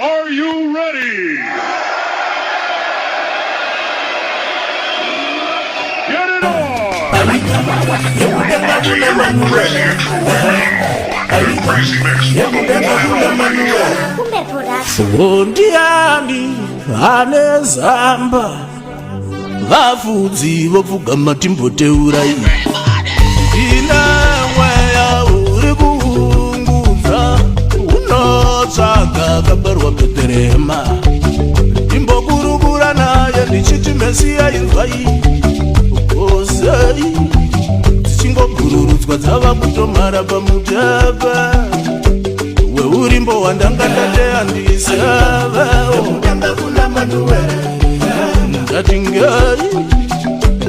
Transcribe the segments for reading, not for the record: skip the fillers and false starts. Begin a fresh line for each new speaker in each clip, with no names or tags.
Are you ready? Get it on! Crazy mix with the one and only.
Kumbe Production.
Ndiani ane zamba vafudzi vopfugama timboteurai ndine mweya uri kuungudza unotsvaga kabarwa Bheterehema ndimbokurukura naye ndichiti Mesiya inzwai kosei dzichingobhururudzwa dzava kutomhara pamutepe weurimbo wandanga ndateya ndisevewo ndati ngei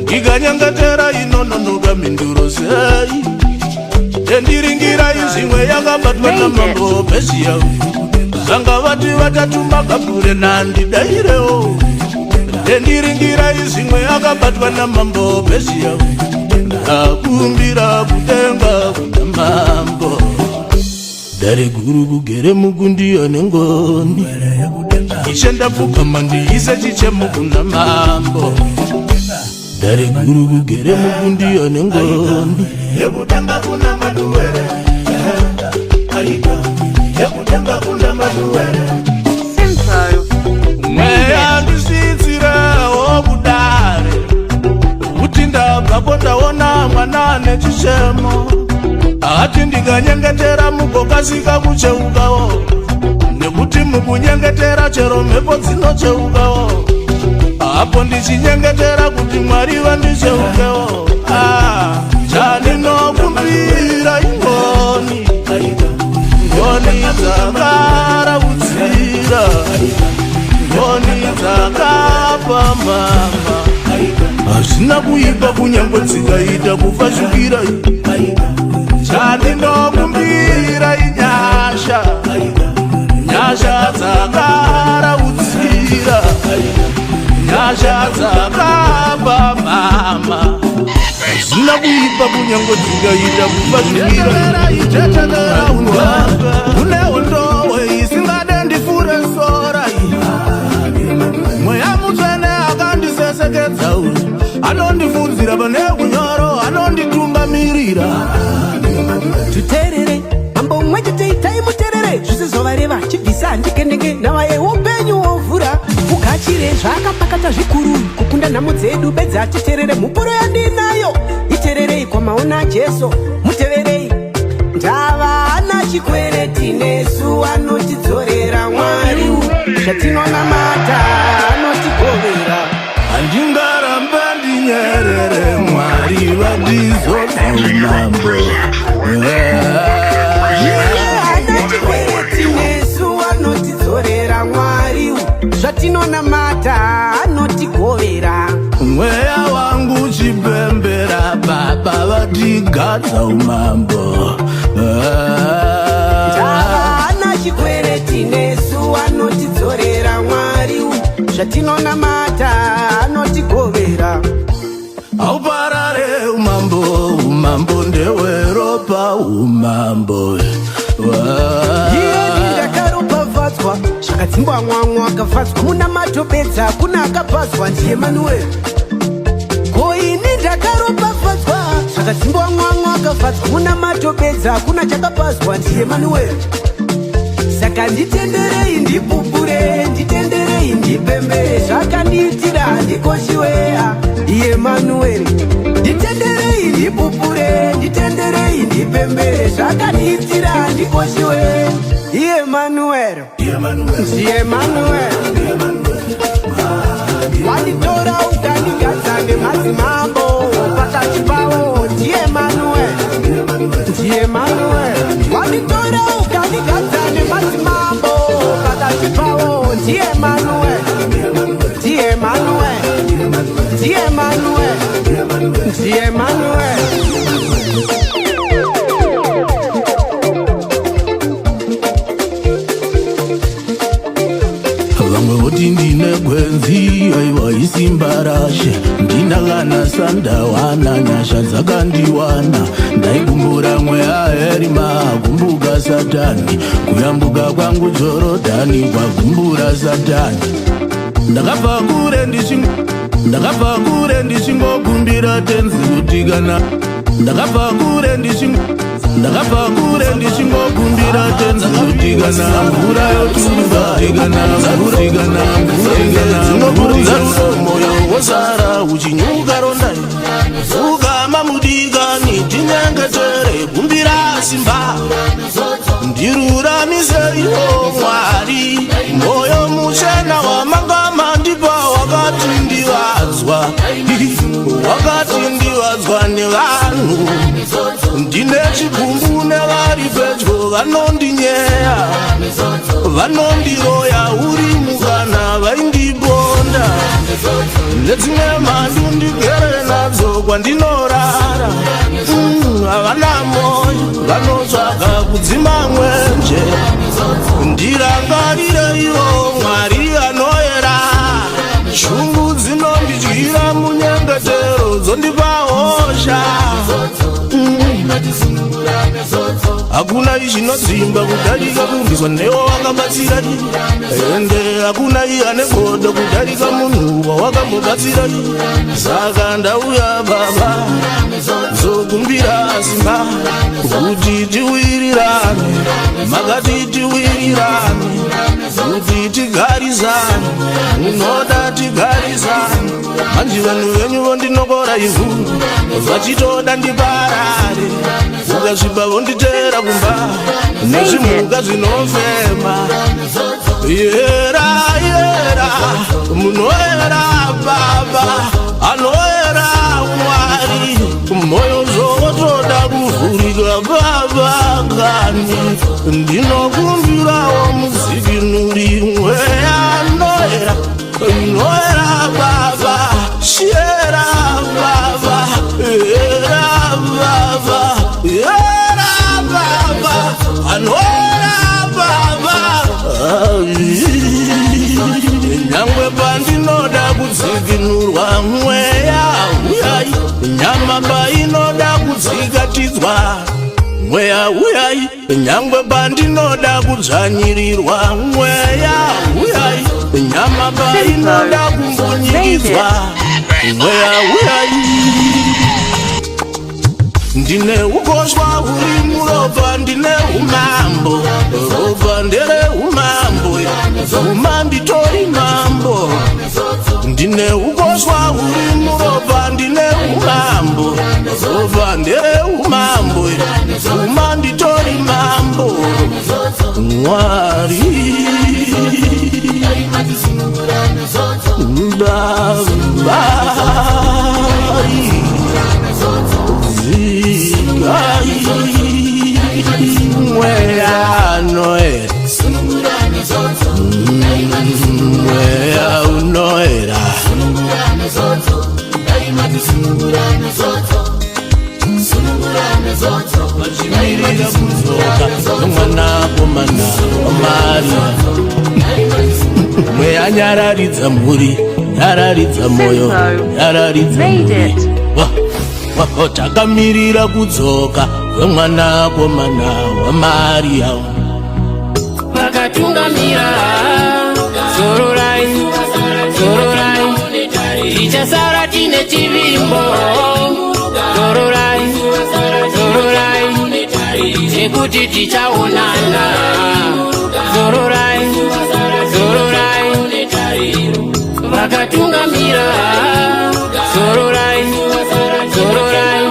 ndikanyangatera inononoka mhinduro sei endiringirai zvimwe yakabatwa namambo Pezhiya zvanga vati vatatuma Gabhure nandidairewo endiringirai zvimwe akabatwa namambo Pezhiya ndakumbira kudenga kuna mambo dare guru kugere mukundiyo nengoni ishe ndapfugama ndiise chichemo kuna mambo dare guru kugere mukundiyo nengoni
yekutanga kuna maduwere aika yekutanga kuna maduwere
Simpo.
Mweya ndisvitsirewo kudare kuti ndabvapo ndaona mwana nechichemo ati ndikanyengetera mugokasika kucheukawo nekuti mukunyengetera chero mhepo dzinocheukawo apo ndichinyengetera kuti Mwari vandicheukewo. Ah, chandinokumbira ingoni ngoni dzakaraudzira ngoni dzakapa mama hazvina kuipa kunyangwe dzikaita kufashukira chandinokumbira inyasha nyasha dzakaraudzira nyasha dzakapa mama hazvina kuipa kunyangwe dzikaita kufashukira une hondowe isingade ndifure sora mweya mutsvene akandisesekedza uyu anondifunzira pane kunyoro anonditungamirira.
Tuterere mambo mumwe chete itai muterere zvisizovareva chibvisa handikendenge nhava yeupenyu wovhura ugachire zvaakapakata zvikuru kukunda nhamo dzedu bedzi atiterere mhupuro yandinayo itererei kwamaona Jesu muteverei ndava ana chikwereti nesu anotidzorera Mwari zvatinonamata anotigovera.
Handingaramba ndinyerere Mwari vandizodza umambo.
Ana chikwereti nesu anotidzorera Mwari zvatinonamata anotigovera.
Mweya wangu chipembera baba vatigadza umambo.
Ndava ana chikwereti nesu anotidzorera Mwari zvatinonamata anotigovera.
Hauparare umambo umambo ndeweropa umambo.
Iyeni ndakaropafadzwa zvakadzimbwa mwamwe akafadzwa munamatobedza kuna akapazwa ndiEmanueri ko ini ndakaropafadzwa zvakadzimbwa mwamwe akafadzwa munamatobedza kuna chakapazwa ndiEmanueri saka nditenderei ndipupure nditenderei ndipembere zvakandiitira handikoshiweya Emanueri nditenderei ndipupure nditenderei ndipembere zvakandiitira handikoshiwe Emanueri ndiEmanueri wanditora ukandigadza nemadzimambo pakati pavo ndiEmanueri ndiEmanueri wanditora ukandigadza nemadzimambo pakati pavo ndiEmanueri ndiEmanueri ndiEmanueri ndiEmanueri.
Vamwe voti ndine gwenzi aiwa isimba rashe ndina kana sandawana nyasha dzakandiwana. Ndaigumbura mweya erima, gumbuka Satani. Kuyambuka kwangu Jorodhani kwagumbura Satani. Ndakabva kure ndichingo, ndakabva kure ndichingokumbira Tenzi kuti kana ndakabva kure ndichingo, ndakabva kure ndichingokumbira Tenzi kuti kana mvura yotumba, kana mvura, kana mvura dzinoburudza rudo, moyo wozara uchinyuka ronda. Ukama mudikani, tinyengetere, kumbira simba, ndiruramiseiwo Mwari. Moyo muchena wamanga mandipa wakati ndivadzwa, wakati ndivadzwa nevanhu. Ndine chigumbu nevari pedyo, vanondinyeya, vanondiroya. Uri mukana vaindibonda nedzimwe mhandu ndigere nadzo kwandinorara. Havana moyo, vanotsvaga kudzima mwenje. Ndirangarireiwo Mwari anoyera. Shungu dzinondidyira munyengetero, dzondipa hosha. Hakuna ichinodzimba kudarika kurwiswa newo wakabatsira, ende hakuna iye ane godo kudarika munhu wawakambobatsira. Saka ndauya Baba, zokumbira simba kuti tiwirirane. Makati tiwirirane kuti tigarizane, munoda tigarizane. Manje vanhu venyu vondinokora ivhu, vachitoda ndiparare. Ukasviba vonditera kumba nezvimhuka zvinofema. Yera, yera, munoera Baba, anoera Mwari. Moyo zvotoda kuvhurika Baba kani, ndinokumbirawo mudzikinuri, mweya noera, noera Baba, shera Baba, era Baba, era Baba, anoera Baba. Nyangwe pandinoda kudzikinurwa, mweya uyai. Nyama painoda kudzikatidzwa, mweya uyai. Nyangwe pandinoda kudzvanyirirwa, mweya uyai. Nyama painoda kumbunyikidzwa, mweya uyai. Ndine ukoshwa huri muropa, ndine umambo. Ropa ndere umambo, umanditori mambo. Ndine ukoshwa huri muropa, ndine umambo. Ropa ndere umambo, umanditori mambo. Mwari Baba, zikai mweya noera, mweya unoera. Vachimirira kudzoka nomwanakomana waMaria. Mweya nyararidza mhuri, nyararidza moyo, nyararidza
Made
mhuri.
it.
Takamirira kudzoka kwemwanakomana waMaria.
Vakatungamira, zororai, zororai, tichasara tine chivimbo. Zororai, zororai, chekuti tichaonana. Zororai, zororai, vakatungamira, zororai, zororai.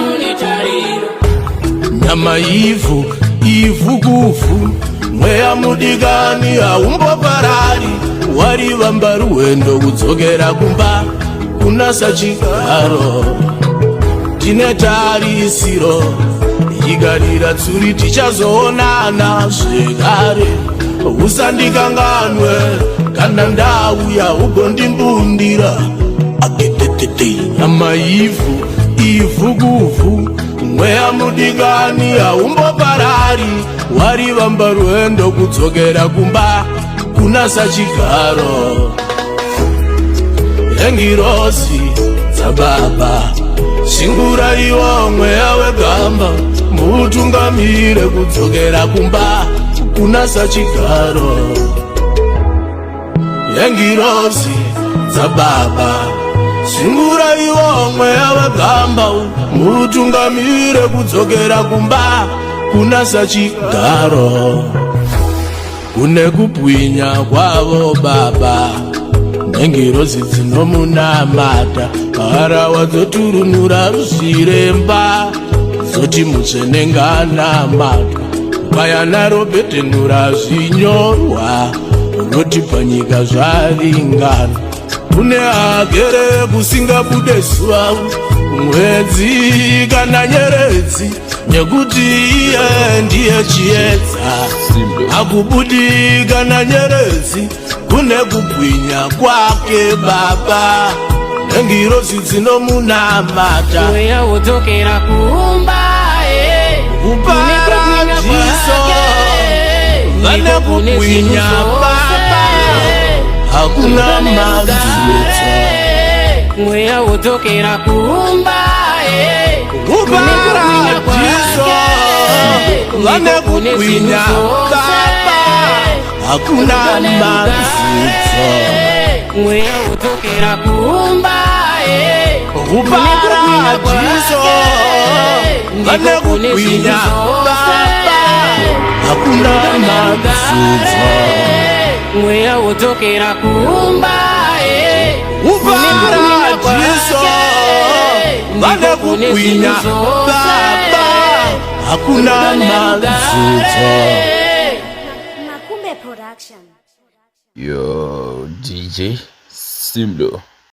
Nyama ivhu, ivhu kuvhu, mweya mudikani haumboparari. Warivamba rwendo kudzokera kumba kuna sachigaro. Tine tarisiro, igarira tsuri, tichazoonana zvekare. Usandikanganwe kana ndauya ugondimbundira agetetete. Nyama ivhu, ivhu kuvhu, mweya mudikani haumboparari. Warivamba rwendo kudzokera kumba kuna sachigaro. Engirosi dzababa, shinguraiwo mweya wegamba. Mutungamire kudzokera kumba kuna sachigaro yengirozi dzababa. Sunguraiwo mweya wegamba, mutungamire kudzokera kumba kuna sachigaro, kune kubwinya kwavo baba nengirozi dzinomunamata. Harawa dzoturunura zviremba, dzoti mutsvene nganamatwa. Gwayana ropetenura zvinyorwa, roti panyika zvaringana. Kune agere kusingabude zuva, mwedzi kana nyeredzi, nekuti iye ndiye chiedza. Hakubudi kana nyeredzi, kune kubwinya kwake baba nengirozi dzinomunamata.
Mweya wodzokera kumba, eh.
Kuparadiso vane
Ndiko kune
kubwinya
zvinhu
baba,
zvose.
hakuna mazudzo.
Mweya wodzokera kumba, eh.
Kuparadiso vane
Ndiko kune
kubwinya
zvinhu zvose.
baba, hakuna mazudzo.
Mweya wodzokera kumba, eh.
Kuparadiso vane
Ndiko kune
kubwinya
zvinhu
baba, hakuna mazudzo.
Mweya wodzokera kumba, eh.
Kuparadiso vane kubwinya baba, hakuna mazudzo.
Makumbe Production.
Yo, DJ Simdo.